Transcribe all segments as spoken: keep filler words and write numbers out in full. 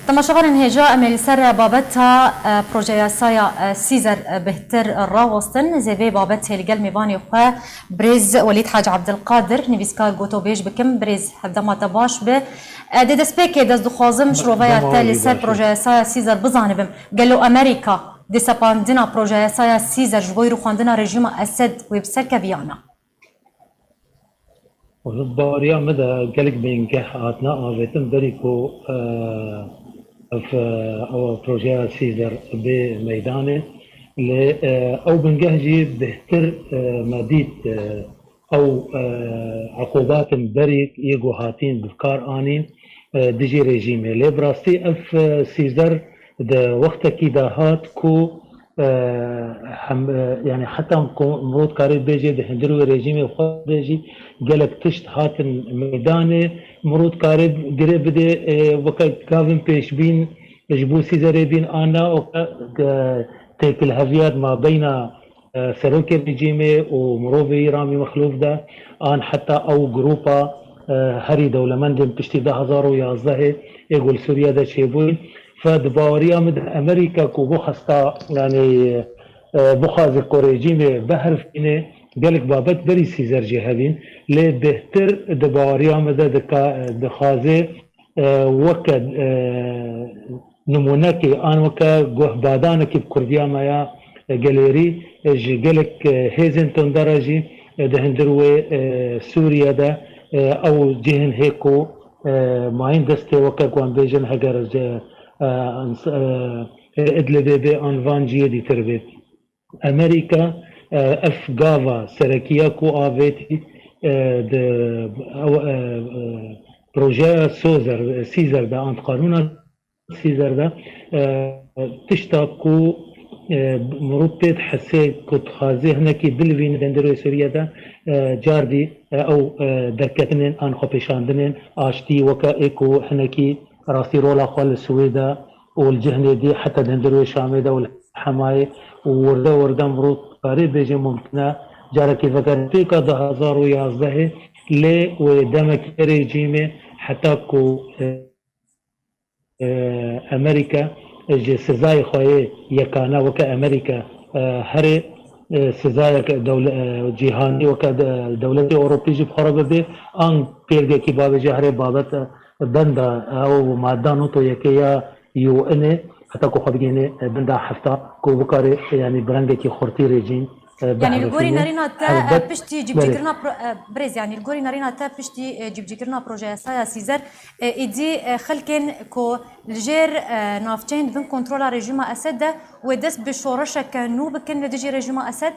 Temaşevanên hêja, em ê li ser babeta, e, projeyasaya, e, Sîzer, e, bêhtir rawestin. Ez ê vê babetê li gel mêvanê xwe birêz Welîd Hacî Ebdilqadir, nivîskar gotobêj bikim. Birêz, hevdema te baş be. E, dê destpêkê dest dixwazim şiroveya te li ser projeyasaya Sîzer bizanibim. Gelo Amerîka di sepandina projeyasaya Sîzer ji bo rûxandina rejîma Esed wê bi ser keviyana? Bi baweriya min de gelek bingeh hatine avêtin berî ku, e, ev, e, ew projeya Sîzer bê meydanê. Lê, e, ew bingeh jî bêhtir, e, me dît, e, ew, e, eqûbatên berî yê ku hatîn bi kar anîn, e, dijî rejîmê. Lê bi rastî ev, e, Sîzer di wextekî de hat ku, e, hem, e, yani heta ku mirov dikarê bêjê di hundir wê rejîmê xwe de jî gelek tişt hatin meydanê, mirov dikarê girê bidê, e, weke gavên pêşbîn ji bo Sîzerê bîn an na, weke, e, têkilheviya di mabeyna, e, serokê rejîmê û mirovê wî Ramî Mexlûf de, an heta ew grupa, e, herî dewlemendên piştî du hezar û yazdehê ê ku li Sûriye de çêbûyîn. Fe di baweriya min de Amerîka ku bixwesta, yanî, e, bixwaze ku rejîmê biherifîne, gelek babet berî Sîzer jê hebîn. Lê bêhtir di baweriya min de dika-, dixwaze, e, weke, e, nimûnekê an weke guhdadanekî bi kurdiya me ya, e, gelêrî, e, ji gelek, e, hêzên tundera jî, e, di hundir wê, e, Sûriye de, e, ew cihên hê ku, e, mayîn destê weke ku em bêjin heger ji, e, ins-, e, Idlibê bê an van cihê dîtir bê. Amerîka, e, ev gava serekiya ku avêtî, e, di, ew, e, e, projeya Sozer, Sîzer de an qanûna Sîzer de, e, tişta ku, e, mirov pê dihesê ku dixwazê hinekî bilivîne di hundir wê Sûriye de, e, cardî, e, ew, e, derketinên an xwepêşandinên aştî weke ê ku hinekî rastî rola xwe li Swêde û li cihnê dî heta di hundir wê Şamê de û li Hemayê û wirde wirde mirov karê bêje mumkin e carekê vegere pêka du hezar û yazdehê lê wê demekê rejîmê heta ku, e, e, Amerîka ji sizayê xwe yê yekane weke Amerîka, e, herê, e, sizayek dewle-, e, cîhanî weke de-, dewletê Ewropî jî bi xwe re bibê, an pêlgekî bavêje herê babet, e, benda ew madda noto yekê ya U N ê, heta ku xwe bigihîne, e, benda hefta, ku bikarê, e, yanî bi rengekî xurtî rejîm, e, Yanî li gorî biherifîne. Nerîna te, e, Helbet, piştî belê. Cîbicîkirina pro-, e, birêz, yanî li gorî nerîna te piştî, e, cîbicîkirina projeyasaya Sîzer, e, êdî, e, xelkên ku li jêr, e, navçeyên di bin kontrola rejîma Esed de wê dest bi şoreşeke nû bikin li dijî rejîma Esed?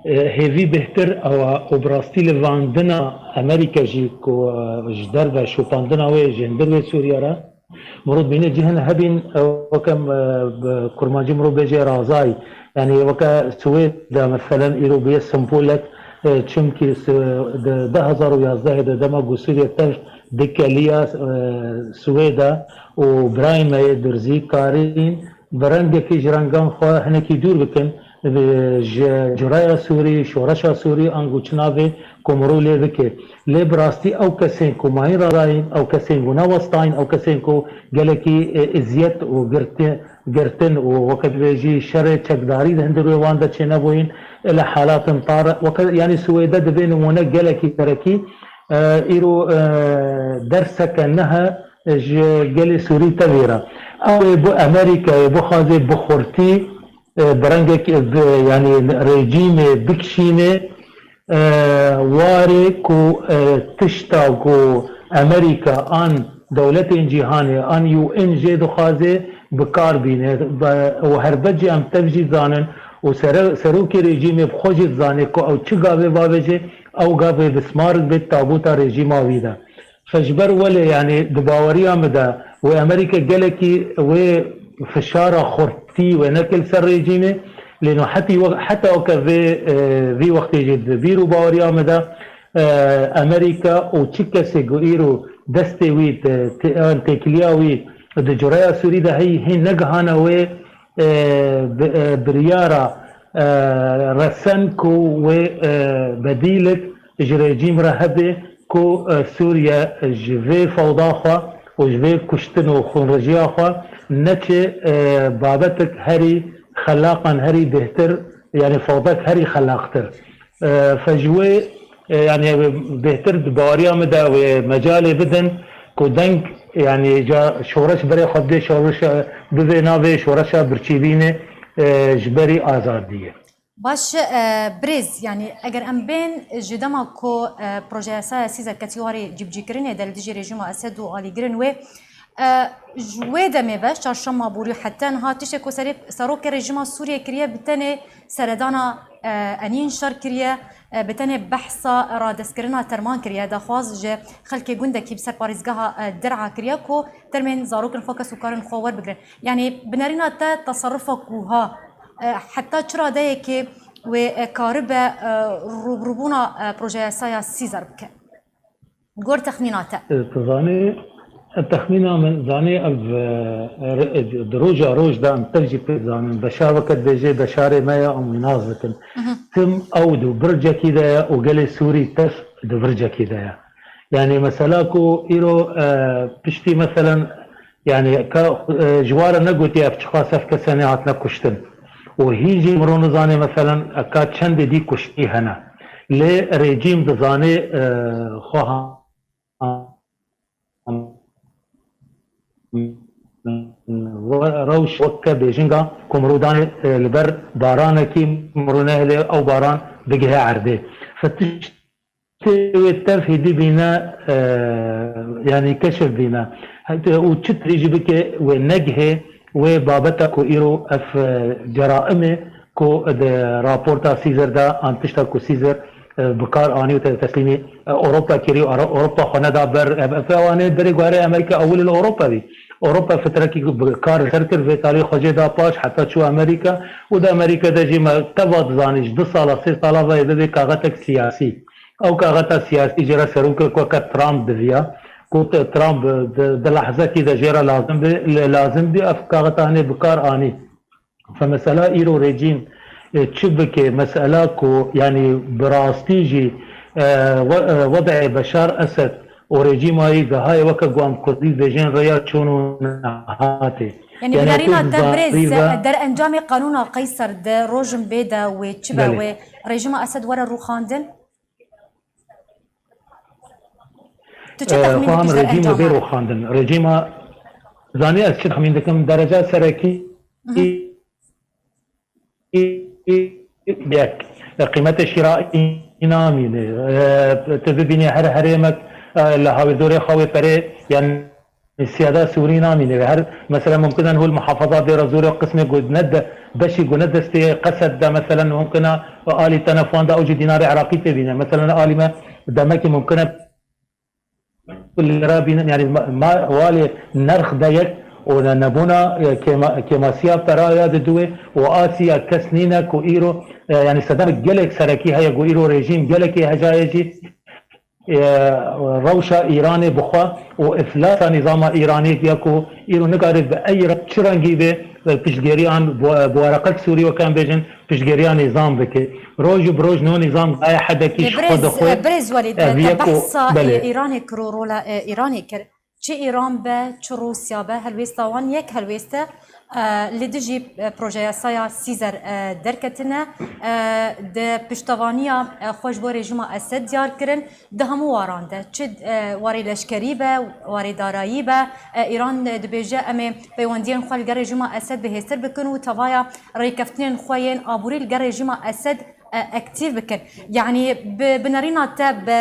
E, hêvî bêhtir ew e û bi rastî livandina Amerîka jî ku, e, ji derve şopandina wê ji hundir wê Sûriye re, mirov dibîne cihên hebîn, e, weke, e, bi kurmancî mirov bêje razayî. Yanî weke Swêd de meselen îro bûye sembolek, e, çimkî s-, di du hezar û yazdehê de dema ku Sûriye tev dikeliya, e, Swêde û birayên me yê Durzî karîn bi rengekî ji rengan xwe hinekî dûr bikin, bi, ji curaya Sûrî, şoreşa Sûrî, ango çi navê ku mirov lê bike. Lê bi rastî ew kesên ku mayîn radayîn, ew kesên ku newestayîn, ew kesên ku gelekî, e, eziyet û girti-, girtin û weke dibêjî şerê çekdarî di hundir wê wan de çênebûyîn, e, li halatin tar, weke, yanî Swêde dibê nimûne gelekî serekî, e, îro, e, derseke nihe ji gelê Sûrî tevî re. Ew ê bi Amerîkayê bixwaze bi xurtî, e, bi rengek, e, bi, yanî rejîmê bikişîne, e, warê ku, e, tişta ku Amerîka an dewletên cîhanê an U N jê dixwaze bi kar bîne. Be-, û helbet jî em tev jî zanin û sere-, serokê rejîmê bi xwe jî dizane ku ew çi gavê bavêje, ew gavê bismar bê tabûta rejîma wî de. Fe ji ber welê, yanî di baweriya min de wê Amerîka gelekî wê fişara xurtî wê neke li ser rejîmê, lê no hetî we-, heta weke vê, e, vî wextê jî di bîr û baweriya min de, e, Amerîka û çi kesê ku îro destê wî, te-, te-, an têkiliya wî di curaya Sûrî de heyî hê negihane wê, e, bi-, e, biryara, e, resen ku wê, e, bedîlek ji rejîm re hebe ku, e, Sûriye ji vê fewda xwe û ji vê kuştin û xûnrejiya xwe neçe, e, babetek herî xelaqan herî bêhtir, yanî fewdek herî xelaqtir. E, fe ji wê, e, yanî bêhtir di baweriya min de wê mecalê bidin ku deng, yanî ca şoreş berê xwe bidê, şoreşa bivê navê şoreşa birçîbînê, e, ji berî azadiyê. Baş, e, birêz, yanî eger em bên ji dema ku, e, projeyasaya Sîzer ketî warê cîbicîkirinê de li dijî rejîma Esed û alîgirin wê, e, ji wê demê ve çarşema borî heta niha tiştê ku serê, serokê rejîma Sûriyê kiriye bi tenê seredana, e, enîn şer kiriye, e, bi tenê behsa radestkirina terman kiriye, daxwaz ji xelkê gundekî bi ser parêzgeha, e, Dir'a kiriye ku termên zarokên xwe, kes û karên xwe werbigrin. Yanî bi nerîna te teserrufa ku ha, e, heta çi radeyekê wê, e, karibe, e, rûbirûbûna, e, projeyasaya Sîzer bike? Gor texmîna te. E, tu zanî, e, texmîna min, zanî ev, e, re-, e, di roja roj de em tev jî pê dizanin. Beşar weke dibêjê beşarê me ye, em wî nas dikin. Tim ew di bircekî de ye û gelê Sûrî tev di bircekî de ye. Yanî mesela ku îro, e, piştî meselen, yanî ka, e, ji wa re negotiye ev çiqas ev kesanê hatine kuştin. Û hîn jî miro nizane meselen, e, ka çendê dî kuştî hene. Lê rejîm dizane, e, xwe ha-, rewş weke bêjinga ku miro dane, e, li ber baranekî miro nehêle ew baran bigihe erdê. Fetiş Tê wê tev hêdî bîne, e, yanî keşif bîne. Û çi tirî jî bike wê negihê wê babeta ku îro ev, e, ceraimê ku di raporta Sîzer de an tişta ku Sîzer, e, bi kar anî û te-, teslîmî, e, Ewropa kirî û Ara-, Ewropa xwe neda ber, e, ev, ev, ewanê berê guherê Amerîka ewil li Ewropa bî. Ewropa fitrekî bi kar ser kir, vê talî xwe jê da paş, heta çû Amerîka û di Amerîka de jî me teva dizanî ji du sala, sê sala ve bibe kaxetek siyasî. Ew kaxeta siyasî jê re serokek weke Trump diviya, ku Trump di, di lehzekî de jê re lazim bî, lazim bî ev kaxeta hinê bi kar anî. Fe mesela îro rejîm, e, çi bike, mesela ku, yanî bi rastî jî, e, we-, e, wedeyê Beşar Esed û rejîma wî gihayê weke ku em kurdî dibêjin rêya çûn û nehatê. Yanî bi nerîna te birêz, derencamê qanûna Qeyser di rojin bê de wê çi be, wê rejîma Esed were rûxandin? Tu çi texmîn dikî ji derengama? Rejîma bê rûxandin. Rejîma, zanî ez çi texmîn dikim? Dereca serekî yek. Qîmetê şîrayî namîne. E, tu bibînî her herêmek, e, li hawirdorê xwe wê perê, yanî Siyada Sûrî namîne ve her, mesela, mumkin e hol muhafaza dê re zûrê qismê ku ne de, beşî ku ne destê Qesed de, mesela, mumkin e alî tenefan de ew jî dînarê Iraqî tê bîne. Mesela, alî me demekî mumkin e lira bînin, yani ma, ma, walê nerx de yek û ne, nebûna, e, kêma-, kêmasiya peraya di duwê û asiya kes nîne ku îro, e, yani sedem gelek serekî heye ku îro rejîm gelekê hecayê jî e, rewşa Îranê bi xwe û iflasa nîzama Îranê ya ku îro nikare bi ey re çi rengî be, e, piştgiriyan bi, bi wereqek Sûrî weke em bêjin, piştgiriya nîzam bike. Roj û bi roj no nîzam daye hedekî ji xwe dixwe. Birêz Welîd, te behsa Îranê kir û rola, e, Îranê kir. Çi Îran be, çi Rûsya be, helwêsta wan yek helwêst e, e, li dijî, e, projeyasaya Sîzer, e, derketine, e, di piştevaniya, e, xwe ji bo rejîma Esed diyar kirin, di hemû waran de, çi, e, warê leşkerî be, warê darayî be, e, Îran, e, dibêje, em ê peywendiyên xwe li gel rejîma Esed bihêztir bikin û tevaya rêkeftinên xwe yên aborî li gel rejîma Esed e, aktîf bikin. Yanî bi, bi nerîna te bi,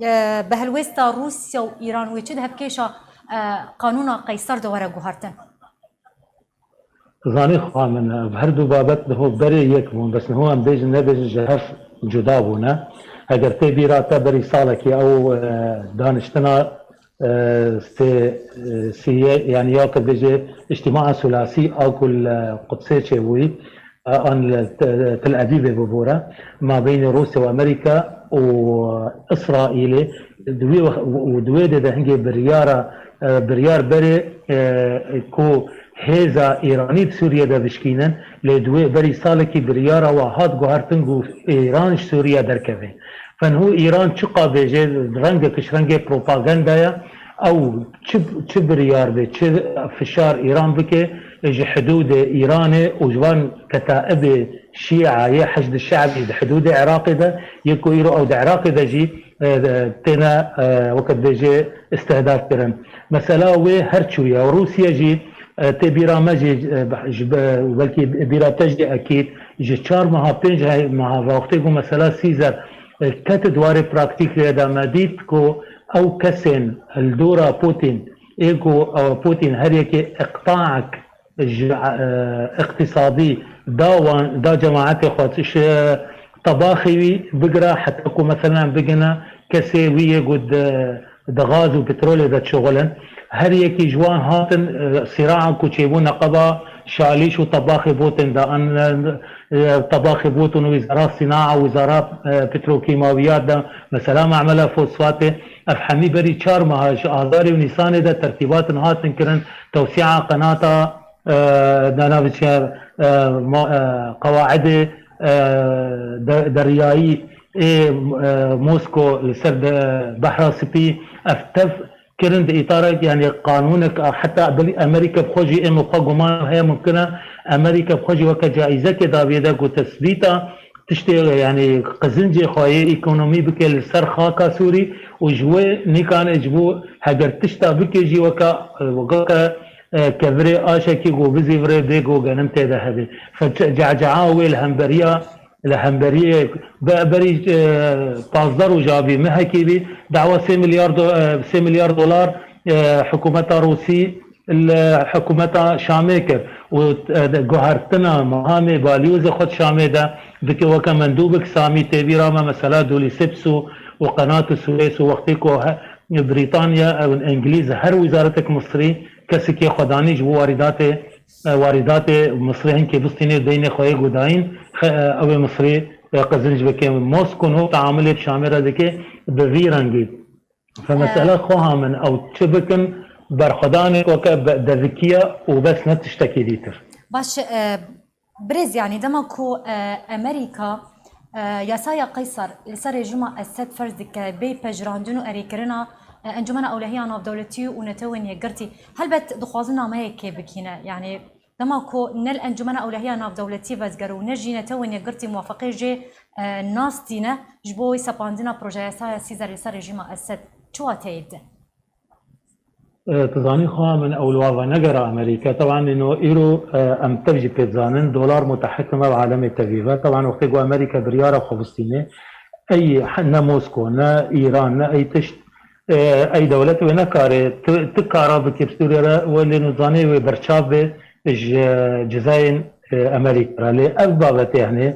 e, bi helwêsta Rûsya û Îran wê çi di hevkêşa, e, qanûna Qeyser de were guhertin? Zanî xwe min, ev her du babet niho berê yek bûn, bes niho em bêjin nebêjin ji hev cuda bûne. Eger tê bîra te berî salekê ew, e, daniştina e, sê, e, siye, yani ya ke bêje îctîmaa sulasî a ku li Qudsê çêbûyî, e, an li Te-, Tel Avîvê bibûre, ma beynê Rûsya û Amerîka û Îsraîlê di wê wex-, û di wê dê de hingê biryara, e, biryar berê, e, ku hêza Îranî di Sûriyê de bişkînin, lê di wê berî salekî biryara wa hat guhertin ku Îran ji Sûriye derkeve. Fenhû Îran çiqa bêje, rengek ji rengê propagandaya, ew çi, çi biryar be, çi fişar Îran bike, ji hidûdê Îranê û ji van ketaibê Şîa yê Heşd Şe'bî di hidûdê Iraqê de, yê ku îro ew di Iraqê de jî, e, têne, e, weke dibêje, istihdaf kirin. Mesela wê her çûye. Rûsya jî, e, tê bîra me jî, e, ji be-, belkî bîra te jî ekîd, ji çar meha, pênc he-, meha ve wextê ku mesela Sîzer, e, ket di warê praktîkê de, me dît ku ew kesên li dora Putin, ê ku, e, Putin her yekê iqtaek ji, e, iqtîsadî da wan, da cemaetê xwe, ji tebaxê wî bigire heta ku, meselen, bigine kesê wî yê ku di, di gaz û petrolê de dişuxulin. Her yekî ji wan hatin, e, sîraa ku çêbû neqeba şalîş û tebaxê Putin de, an, e, tebaxê Putin û wîzara sînaa, wîzara, e, petrokîmawiyat de, mesela memela fosfatê, ev hemî berî çar meha ji Azarê û Nîsanê de tertîbatin hatin kirin, tewsîa qenata, e, navçe, e, ma-, e, qewaidê, e, de-, deryayî ê, e, Mosko li ser de Behra Spî, ev tev kirin di îtarek, yanî qanûnek, heta belî Amerîka bi xwe jî ê min xwe guman heye, mumkin e Amerîka bi xwe jî weke caîzekê daviye de ku tesbîta tiştê, yanî qizincê xwe yê ekonomî bike li ser xaka Sûrî û ji wê nîkan ji bo heger tişta bike jî weke, weke, e, kevirê aşekî ku bizîvire bê ku genim tê de hebe. Fe-, ce-, cecea wê li hemberiya, li hemberiyê be-, berî, e, pazdeh roja bî, mehekî bî, dawa sê milyar do-, e, sê milyar dolar, e, hikûmeta Rûsî li hikûmeta Şamê kir û, e, de-, guhertina mehamê balyozê xwe di Şamê de dike weke mendûbek Samî tê bîra me, mesela Dûlî Sips û, û Qenat û Suwês û wextê ku he-, Brîtanya, e, Îngilîz her wîzaretek Misrî kesekê xwe danî ji bo warîdatê, e, warîdatê Misrê hinkê bistînê deynê xwe yê ku dayîn, xe-, e, ew ê Misrî, e, qizinc bike. Mosko no teamulê bi Şamê re dike bi vî rengî. Fe mesela xweha min ew çi bikin, berxwedanek weke be-, devikiye û bes, ne tiştekî dîtir. Baş, e, birêz, yanî dema ku, e, Amerîka, e, yasaya Qeysar li ser rejîma Esed ferz dike, bê pejirandin û erêkirina, e, Encûmena Ewlehiya Navdewletî û Netewên Yekgirtî, helbet dixwazin nameyekê bigihîne. Yanî dema ku ne li Encûmena Ewlehiya Navdewletî vediger û ne jî Netewên Yekgirtî muwafeqê jê, e, nas tîne ji bo wê sepandina projeyasaya Sîzer li ser rejîma Esed, çi wateyê dide? E, tu zanî, xweha min ew li wa venegera Amerîka. Teban nîno îro, e, em tev jî pê dizanin, dolar mutehekime bi alemê tevî ve. Teban wextê ku Amerîka biryara xwe bistîne, ey he-, ne Mosko, ne Îran, ne ey tişt, e, ey dewlet wê nekare ti, ti kara bike bi Sûriye re, wê lê nizanê wê berçav be ji cizayên, e, Amerîka re. Lê ev babetê, henê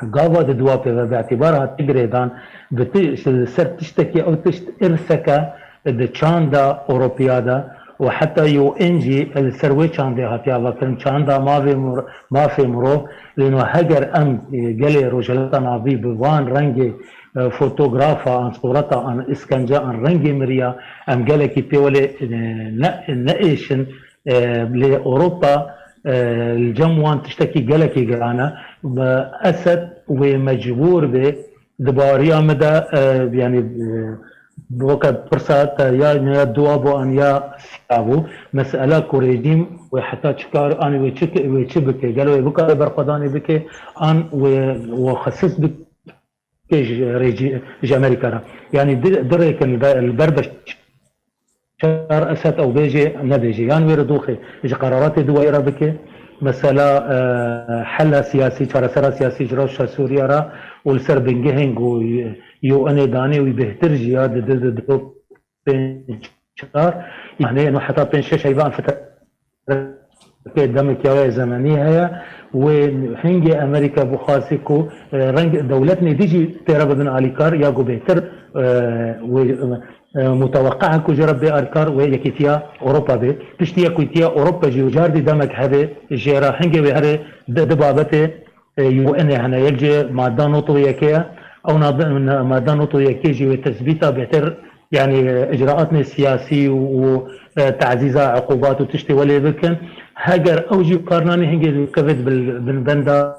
gava di dua pê ve, bi îtibar hatiye girêdan, bi ti-, li ser tiştekî, ew tişt irseke di çanda Ewropiya de û heta U N jî li ser wê çandê hatiye avakirin, çanda mavê mir-, mafê mirov. Lê no heger em, e, gelê Rojhilata Navî bi van rengê, e, fotografa an, sureta an, îskence an, rengê miriya, em gelekî pê welê, e, ne, neêşin, e, lê Ewropa, e, li cem wan tiştekî gelekî giran e. Esed wê mecbûr be, di baweriya min de, e, yanî, e, weke pirsa te ya, ya dua bû an ya siya bû. Mesela ku rejîm wê heta çi kar, anî wê çi, wê çi bike? Gelo wê bikare berxwedanê bike an wê, wê xesis bike ji rejî-, ji Amerîka re? Yanî di, di rêkin li be-, li ber beş Çar Esed ew bêjê nebêjê, yan wê re doxê ji qeraratê duwayê re bike, mesela, e, hela siyasî, çaresera siyasî ji rewşa Sûriye re û li ser bingehên ku U N ê danê wî bêhtir jî ya di, di, di, di pênc çar, yanî no heta pênc şeş heyvan fitre pê demekî ya zemenî heye. Wê hingê Amerîka bixwazî ku, e, reng dewletnê dî jî tê re bibin alîkar ya ku bêhtir, e, wê, e, muteweqe ku ji re bê alîkar wê Yekîtiya Ewropa bê. Piştî Yekîtiya Ewropa jî û cardî demek hebe jê re hingê wê herê di, di babetê, e, U N ê hene. Yek jê madda nod û yekê ye. Ew nab-, madda nod û yekê jî wê tesbîta bêhtir, yanî, e, icraatnê siyasî û, û, e, tazîza uqubat û tiştê welê bikin. Heger ew jî kar nanî, hingê dikeve di bil-, bin benda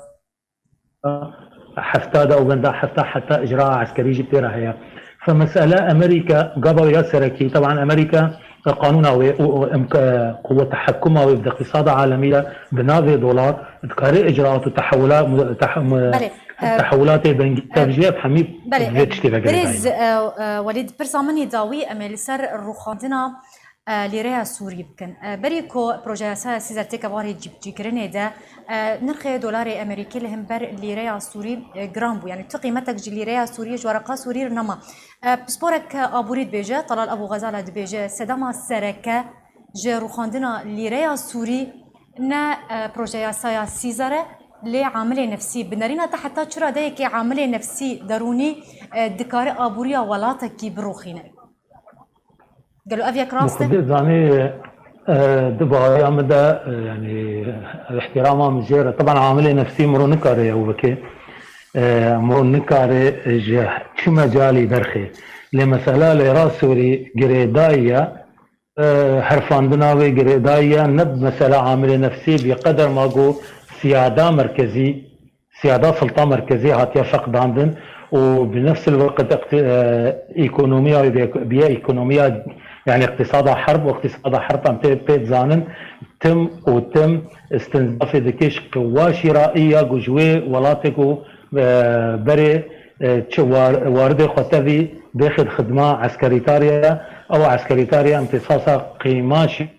hefta de û benda hefta heta icraa eskerî jî pê re heye. Fe mesele Amerîka, gava ya serekî, teban Amerîka, e, qanûna wê û, û imka-, quweta hekûma wê bi iqtîsada alemî de bi navê dolar, dikarê icraat û tehewula-, mu-, teh-, mu-, Belê, e, tehewilatê bengî e, tevjî ev hemî belê, vê e, tiştê ve birêz, girêdayî. e, e, Welîd, pirsa min ê dawî, em ê li ser rûxandina, e, lîreya Sûrî bikin. E, berî ku projeya yasaya Sîzer têke warê cîbicîkirinê de, e, nirxê dolarê Amerîkî li hember lîreya Sûrî, e, giran bû. Yanî tu qîmetek ji lîreya Sûrî, ji wereqa Sûrî re nema. E, pisporek aborî dibêje, Talal Ebû Xezala dibêje, sedema sereke ji rûxandina lîreya Sûrî ne, e, projeya yasaya Sîzer e, lê amilê nefsî. Bi nerîna te heta çi radeyekê amilê nefsî derûnî, e, dikare aboriya welatekî birûxîne? Gelo ev yek rast e? Xwedê zanî, e, di bariya min de, e, yanî, îhtîrama min jê re. Teban amilê nefsî miro nikare ew bike. E, miro nikare ji çi mecalî derxe. Lê mesela lêra Sûrî girêdayî ye, e, herfandina wê girêdayî ye, ne bi mesela amilê nefsî, bi qeder ma got siyada merkezî, siyada silta merkezî hatiye feqdandin û bi nefsil weqt iqti-, e, ekonomiya wê bê-, biye ekonomiya, yanî iqtisada herb û iqtisada herb em pê, pê dizanin tim û tim istinzafê dike ji qiwa şîraî ya ku ji wê welatê ku, e, berê, e, çi war-, waridê xwe tevî bêxid xidma eskerîtariye, ew eskerîtariye em tê sasa qîma şî-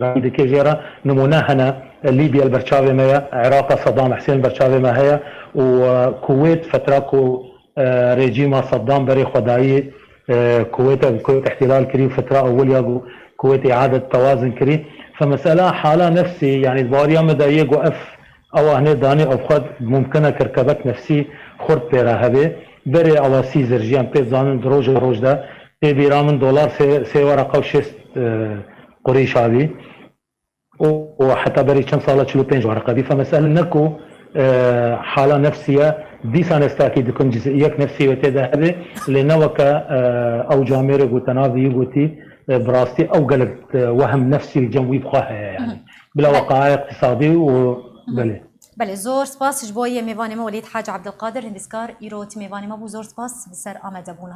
Dikê jê re nimûne hene, Lîbya li ber çavê me ye, Iraq Sedam Husên ber çavê me heye û, e, Kuwêt fetra ku, e, rejîma Sedam berê xwe dayî, e, Kuwêt, Kuwêt îhtîlal kirî û fetra ewil ya ku Kuwêt îadet tewazin kirî. Fe mesela hala nefsî, yanî di bariya me de yê ku ev ewa hinê danê ev xwe mumkin e kirkebek nefsî xurt pê re hebe. Berê ewa Sîzer jî em pê dizanin di roja roj de tê bîra min dolar sê, sê wereqa û şêst, e, qurîş abî. û, û heta berî çend sala çil û pênc wereqa bî. Fe mesele ne ku, e, hala nefsî ye, dîsa nestakî dikin ciziyek nefsî wê tê de hebe, lê ne weke, e, ew camêrê ku te navî yî gotî, e, bi rastî ew gelek, e, wehm nefsî li cem wî bi xwe heye yani. Bila Belê. Weqaya iqtisadî û belê. Belê, zor spas ji bo yê mêvanê me Welîd Hacî Abdulkadir, nivîskar, îro ti mêvanê me bû. Zor spas li ser amadebûna.